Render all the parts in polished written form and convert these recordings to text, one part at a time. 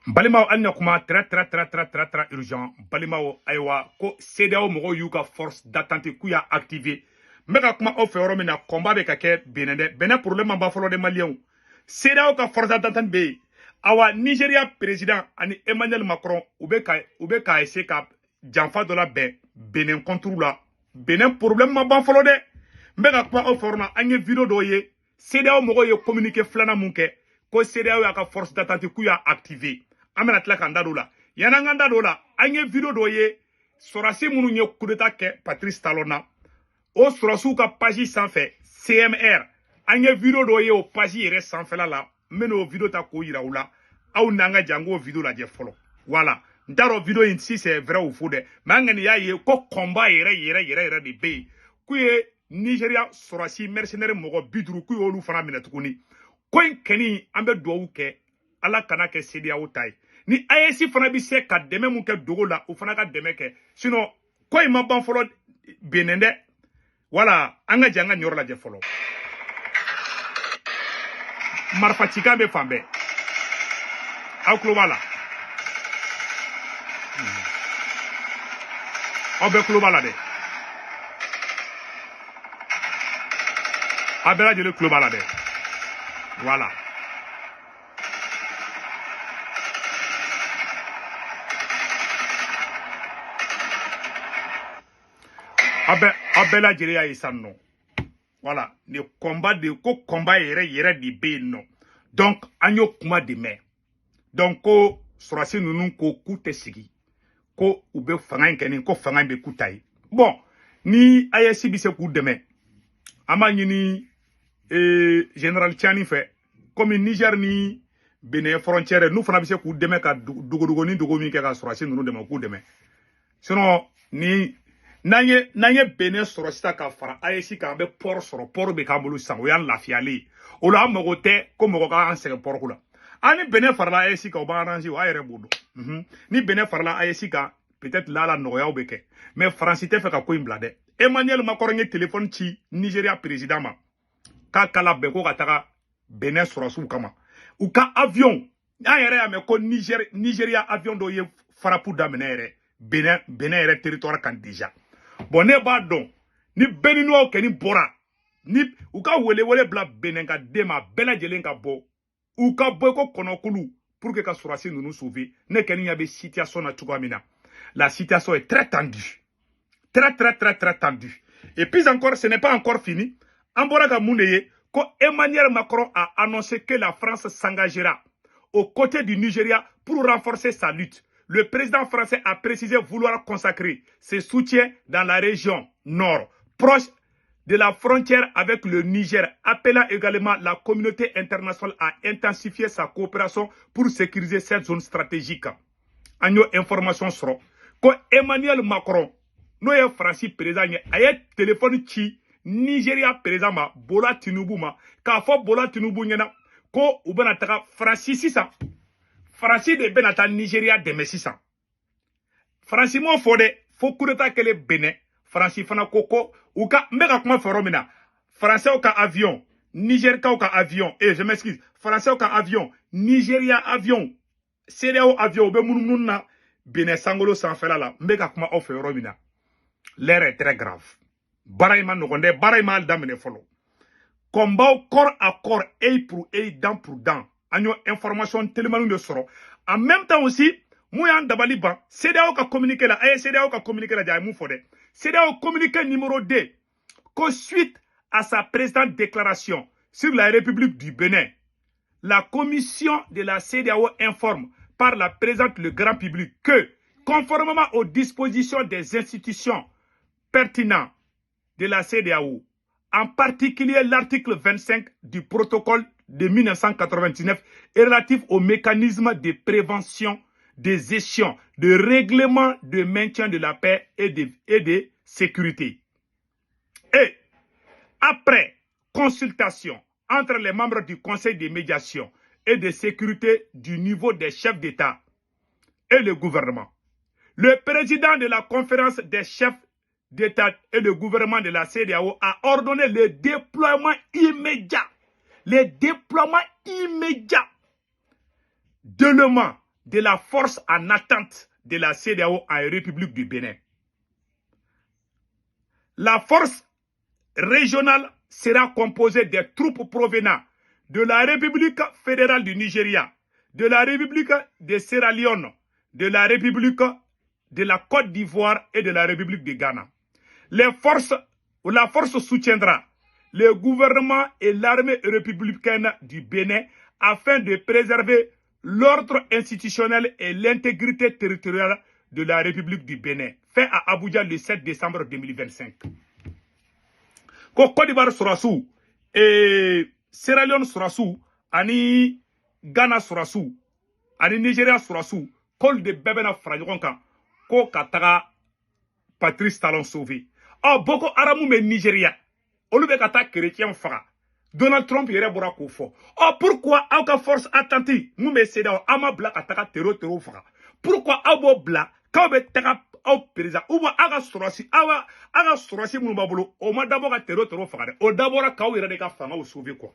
Balimaw hali na kuma très très très très très très urgent. Balimaw ayiwa ko CEDEAO mɔgɔw y'u ka force d'attente k'u y'a activer. N bɛ ka kuma aw fɛ yɔrɔ min na, combat bɛ ka kɛ Benin dɛ. Benin problème ma ban fɔlɔ dɛ maliyɛnw. CEDEAO ka force d'attente bɛ yen. Awa Nigeria président ani Emmanuel Macron u bɛ ka essayer ka janfa dɔ labɛn Benin contre la. Benin problème ma ban fɔlɔ dɛ. N bɛ ka kuma aw fɛ yɔrɔ min na, an ye vidéo dɔw ye. CEDEAO mɔgɔw ye communiqué filanan mun kɛ ko CEDEAO y'a ka force d'attente k'u y'a activer. An bɛna tila k'an da don o la. Yan'an k'an da don o la, an ye vidéo dɔ ye sɔrɔdasi minnu ye coup d'état kɛ Patrice Talon na, o sɔrɔdasiw ka page sanfɛ CMR, an ye vidéo dɔ ye o page yɛrɛ sanfɛla la. N bɛna o vidéo ta k'o yira u la. Aw n'an ka jan k'o vidéo lajɛ fɔlɔ. Voilà, n t'a dɔn vidéo in si c'est vrai ou faux dɛ, mais an kɔni y'a ye ko combat yɛrɛ yɛrɛ yɛrɛ yɛrɛ de bɛ yen, k'u ye Nigeria sɔrɔdasi mercenaire mɔgɔ 50 k'u y'olu fana minɛ tuguni. Ko in kɛni, an bɛ dugawu kɛ Ala kana kɛ CEDEAO ta ye. Ni AES fana bɛ se ka dɛmɛ mun kɛ dogo la, o fana ka dɛmɛ kɛ, sinon ko in ma ban fɔlɔ Benin dɛ. Voilà, an ka jɛ an ka nin yɔrɔ lajɛ fɔlɔ. Marifacikan bɛ fan bɛɛ, aw tulo b'a la, aw bɛɛ tulo b'a la dɛ, aw bɛɛ lajɛlen tulo b'a la dɛ. Voilà, aw bɛɛ lajɛlen y'a ye sisan nɔ. Voilà, ni combat de ko combat yɛrɛ yɛrɛ de bɛ yen nɔ. Donc an y'o kuma de mɛn. Donc ko sɔrɔdasi ninnu ko k'u tɛ sigi, ko u bɛ fanga in kɛ ni ko fanga in bɛ k'u ta ye. Bon, ni AES bɛ se k'u dɛmɛ, an b'a ɲini général Tiani fɛ, komi Niger ni Benin frontière, n'u fana bɛ se k'u dɛmɛ ka dogodogonin dogo min kɛ ka sɔrɔdasi ninnu dɛmɛ, k'u dɛmɛ. Sinon ni n'an ye Benin sɔrɔ sisan ka fara AES kan, an bɛ port sɔrɔ, port bɛ k'an bolo sisan, o y'an lafiyalen ye. O la an mago tɛ ko mɔgɔ k'an sɛgɛn port ko la. An ni Benin farala AES kan, o b'an arranger, o y'a yɛrɛ b'o dɔn. Ni Benin farala AES kan, peut-être là la nɔgɔyaw bɛ kɛ. Mais Faransi tɛ fɛ ka ko in bila dɛ. Emmanuel Macron ye téléphone ci Nigeria président ma k'a ka labɛn ko ka taga Benin sɔrɔsiw kama. U ka avion, an yɛrɛ y'a mɛn ko Nigeria avion dɔw ye frappe daminɛ yɛrɛ Benin yɛrɛ territoire kan déjà. Bon, ne b'a dɔn ni Beninois kɔni bɔra, ni u ka welewele bila Benin ka den ma, bɛɛ lajɛlen ka bɔ, u ka bɔ ko kɔnɔkulu pour que ka sɔrɔdasi ninnu sauver. Ne kɔni ɲɛ bɛ situation na cogoya min na, la situation est très tendue, très très très très tendue. Et puis encore, ce n'est pas encore fini. An bɔra ka mun de ye ko Emmanuel Macron a annoncé que la France s'engagera aux côtés du Nigeria pour renforcer sa lutte. Le président français a précisé vouloir consacrer ses soutiens dans la région nord, proche de la frontière avec le Niger, appelant également la communauté internationale à intensifier sa coopération pour sécuriser cette zone stratégique. An y'o information sɔrɔ ko Emmanuel Macron, n'o ye Faransi président ye, a ye téléphone ci Nigeria président ma, Bola Tinubu ma, k'a fɔ Bola Tinubu ɲɛna ko u bɛna taga Faransi sisan. Faransi de bɛna taa Nigeria dɛmɛ sisan. Faransi m'o fɔ dɛ, fo coup d'état kɛlen Benin. Faransi fana ko ko u ka, n bɛ ka kuma fɛ yɔrɔ min na, Faransɛw ka avion, Nigerkaw ka avion, eh je m'excuse, Faransɛw ka avion, Nigeria avion, CEDEAO avion, u bɛ munumunu na Benin sankolo sanfɛla la. N bɛ ka kuma aw fɛ yɔrɔ min na, l'air est très grave. Baara in ma nɔgɔn dɛ, baara in m'a daminɛ fɔlɔ. Combat corps à corps, œil pour œil, dent pour dent. An y'o information telimaniw de sɔrɔ. En même temps aussi, mun y'an dabali ban, CEDEAO ka communiqué la, a ye CEDEAO ka communiqué lajɛ, a ye mun fɔ dɛ. CEDEAO communiqué numéro 2, ko suite à sa précédente déclaration sur la République du Bénin, la commission de la CEDEAO informe par la présente le grand public que, conformément aux dispositions des institutions pertinentes de la CEDEAO, en particulier l'article 25 du protocole de 1999 relatif au mécanisme de prévention des gestions, de règlement de maintien de la paix et de sécurité. Et après consultation entre les membres du Conseil de médiation et de sécurité du niveau des chefs d'État et le gouvernement, le président de la conférence des chefs d'État et le gouvernement de la CEDEAO a ordonné le déploiement immédiat, le déploiement immédiat d'éléments de la force en attente de la CEDEAO en République du Bénin. La force régionale sera composée des troupes provenant de la République fédérale du Nigeria, de la République de Sierra Leone, de la République de la Côte d'Ivoire et de la République du Ghana. Les forces, ou la force soutiendra le gouvernement et l'armée républicaine du Bénin afin de préserver l'ordre institutionnel et l'intégrité territoriale de la République du Bénin. Fait à Abuja le 7 décembre 2025. Ko Côte d'Ivoire sɔrɔsiw, Sierra Leone sɔrɔsiw ani Ghana sɔrɔsiw ani Nigeria sɔrɔsiw, k'olu de bɛɛ bɛna fara ɲɔgɔn kan ko ka taga Patrice Talon sauver. Ɔ, Boko Haram bɛ Nigeria, olu bɛ ka taa chrétien faga. Donald Trump yɛrɛ bɔra k'o fɔ. Ɔ, pourquoi aw ka force attente mun bɛ CEDEAO, aw ma bila ka taga terro faga? Pourquoi aw b'o bila k'aw bɛ taga aw président ou bien aw ka sɔrɔsi, aw ka sɔrɔsi minnu b'a bolo, o ma dabɔ ka terro faga dɛ, o dabɔra k'aw yɛrɛ de ka fangaw sauver quoi.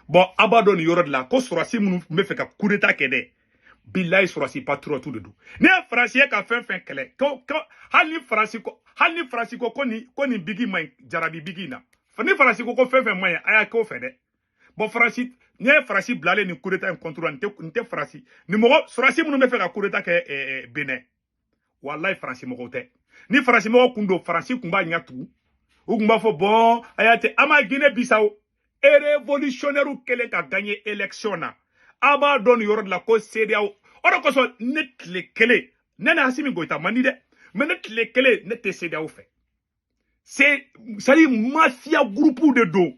Bon, aw b'a dɔn nin yɔrɔ de la ko sɔrɔsi minnu tun bɛ fɛ ka coup d'état kɛ dɛ, bilayi, sɔrɔsi patriote de don. Ne ye Faransi ye ka fɛn fɛn kɛlɛ ko hali ni Faransi ko ko nin bigi man ɲi, jarabi bigi in na, ni Faransi ko fɛn fɛn man ɲi, a y'a k'o fɛ dɛ. Bon, Faransi, ne ye Faransi bilalen nin coup d'état in contre la, nin tɛ Faransi ni mɔgɔ sɔrɔsi minnu bɛ fɛ ka coup d'état kɛ Benin, walayi, Faransi mɔgɔw tɛ. Ni Faransi mɔgɔw kun don, Faransi kun b'a ɲɛ tugun, u kun b'a fɔ bon, a y'a tɛ an ma Guinée Bissau révolutionnaire kɛlen ka gagner élection na. A b'a dɔn nin yɔrɔ de la ko CEDEAO, o de kosɔn ne tile kelen, ne ni Assimi Goïta man di dɛ, mais ne tile kelen ne tɛ CEDEAO fɛ. C'est à dire mafia groupe de don,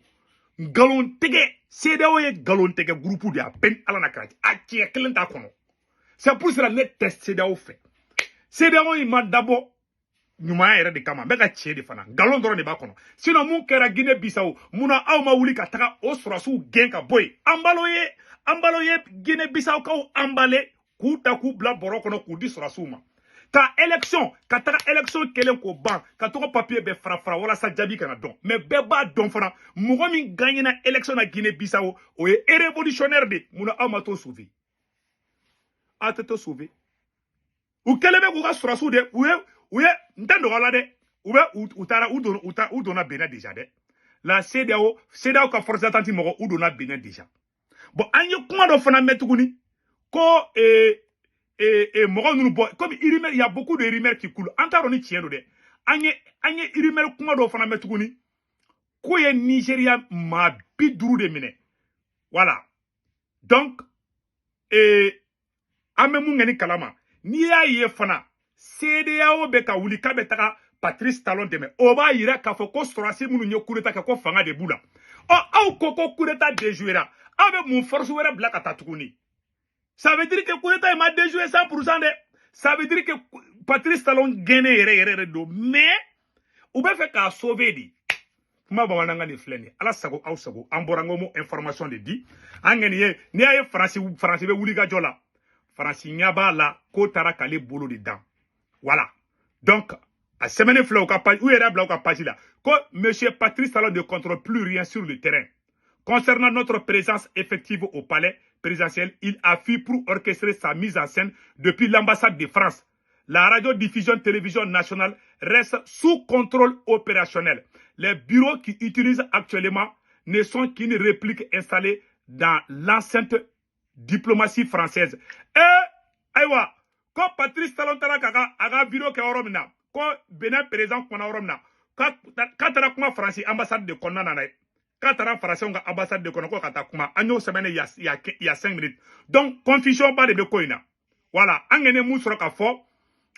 nkalon tigɛ. CEDEAO ye nkalon tigɛ groupe de ye, a bɛɛ ni Ala na kɛra, a tiɲɛ kelen t'a kɔnɔ. C'est pour cela ne tɛ CEDEAO fɛ. CEDEAO in ma dabɔ ɲumanya yɛrɛ de kama, n bɛ ka tiɲɛ de fana, nkalon dɔrɔn de b'a kɔnɔ. Sinon mun kɛra Guinée Bissau? Munna aw ma wuli ka taga o sɔrɔsiw gɛn ka bɔ yen? An balo ye Guinée Bissau kaw emballé k'u ta k'u bila bɔrɔ kɔnɔ k'u di sɔrɔsiw ma ka élection, ka taga élection kelen k'o ban, ka tɔgɔ papier bɛɛ fara fara walasa jaabi kana dɔn. Mais bɛɛ b'a dɔn fana, mɔgɔ min gagnena élection na Guinée Bissau, o ye révolutionnaire de. Munna aw ma t'o sauver? Aw tɛ t'o sauver. U kɛlen bɛ k'u ka sɔrɔsiw de, u ye n tɛ nɔgɔ la dɛ, u bɛ u taara u donna u ta u donna Benin déjà dɛ. La CEDEAO, CEDEAO ka force d'attente mɔgɔ, u donna Benin déjà. Bon, an ye kuma dɔ fana mɛn tuguni ko mɔgɔ ninnu bɔ comme rumeur, il y a beaucoup de rumeurs qui coulent, an t'a dɔn ni tiɲɛ don dɛ. An ye rumeur kuma dɔ fana mɛn tuguni k'o ye Nigéria maa 50 de minɛ. Voilà, donc an bɛ mun kɛ ni kalama? N'i y'a ye fana CEDEAO bɛ ka wuli k'a bɛ taga Patrice Talon dɛmɛ, o b'a yira k'a fɔ ko sɔrɔsi minnu ye coup d'état kɛ, ko fanga de b'u la. Ɔ, aw ko ko coup d'état déjouera, aw bɛ mun force wɛrɛ bila ka taa tuguni? Ça veut dire que coup d'état in ma déjoué 100% dɛ. Ça veut dire que Patrice Talon gɛnnen yɛrɛ yɛrɛ yɛrɛ don, mais u bɛ fɛ k'a sauver de. Kuma bamanankan de filɛ nin ye. Ala sago aw sago, an bɔra n ko mo information de di an kɔni ye. N'i y'a ye Faransi bɛ wuli ka jɔ la, Faransi ɲɛ b'a la k'o taara k'ale bolo de dan. Voilà, donc a sɛbɛnni filɛ u ka page, u yɛrɛ bila u ka page la ko monsieur Patrice Talon ne contrôle plus rien sur le terrain. Concernant notre présence effective au palais présidentiel, il a fui pour orchestrer sa mise en scène depuis l'ambassade de France. La radiodiffusion télévision nationale reste sous contrôle opérationnel. Les bureaux qui utilisent actuellement ne sont qu'une réplique installée dans l'enceinte diplomatie française. Et, ayiwa, ko Patrice Talon taara k'a ka a ka vidéo kɛ yɔrɔ min na, ko Benin président kumana yɔrɔ min na, k'a taara kuma Faransi ambassade de kɔnɔna na dɛ, k'a taara Faransiw ka ambassade de kɔnɔ ko ka taa kuma. An y'o sɛbɛn il y a 5 minutes. Donc confusion ba de bɛ ko in na. Voilà, an kɔni ye mun sɔrɔ ka fɔ?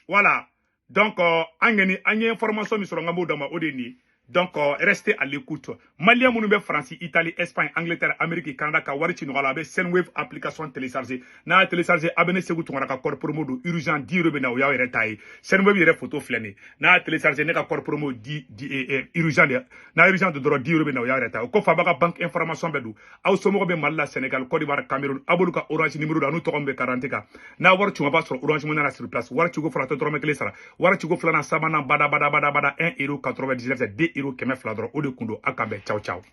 Voilà, donc an kɔni an ye information min sɔrɔ, n ka b'o d'a ma, o de ye nin ye. Donc restez à l'écoute. Malien minnu bɛ France, Italie, Espagne, Angleterre, Amérique, Canada, ka wari ci nɔgɔya la, a bɛ Sendwave application télécharger. N'a y'a télécharger, a bɛ ne Segu Tunkara ka code promo don urgent 10 euros bɛ na, o y'aw yɛrɛ ta ye. Sendwave yɛrɛ photo filɛ nin ye. N'a y'a télécharger, ne ka code promo 10 urgent de, n'a urgent don dɔrɔn, 10 euros bɛ na, o y'aw yɛrɛ ta ye. O kɔfɛ, a b'a ka banque information bɛɛ don. Aw somɔgɔw bɛ Mali la, Sénégal, Côte d'Ivoire, Cameroun, a b'olu ka Orange numéro don, a n'u tɔgɔ min bɛ carte kan. N'a wari ci, a b'a sɔrɔ Orange Money na sur place. Wari ciko fɔlɔ, a tɛ dɔrɔmɛ kelen sara. Wari ciko filanan, sabanan, bada bada bada bada, 1 euro 99, 2 euro 200 dɔrɔn, o de kun don. A kan bɛn, ciao ciao.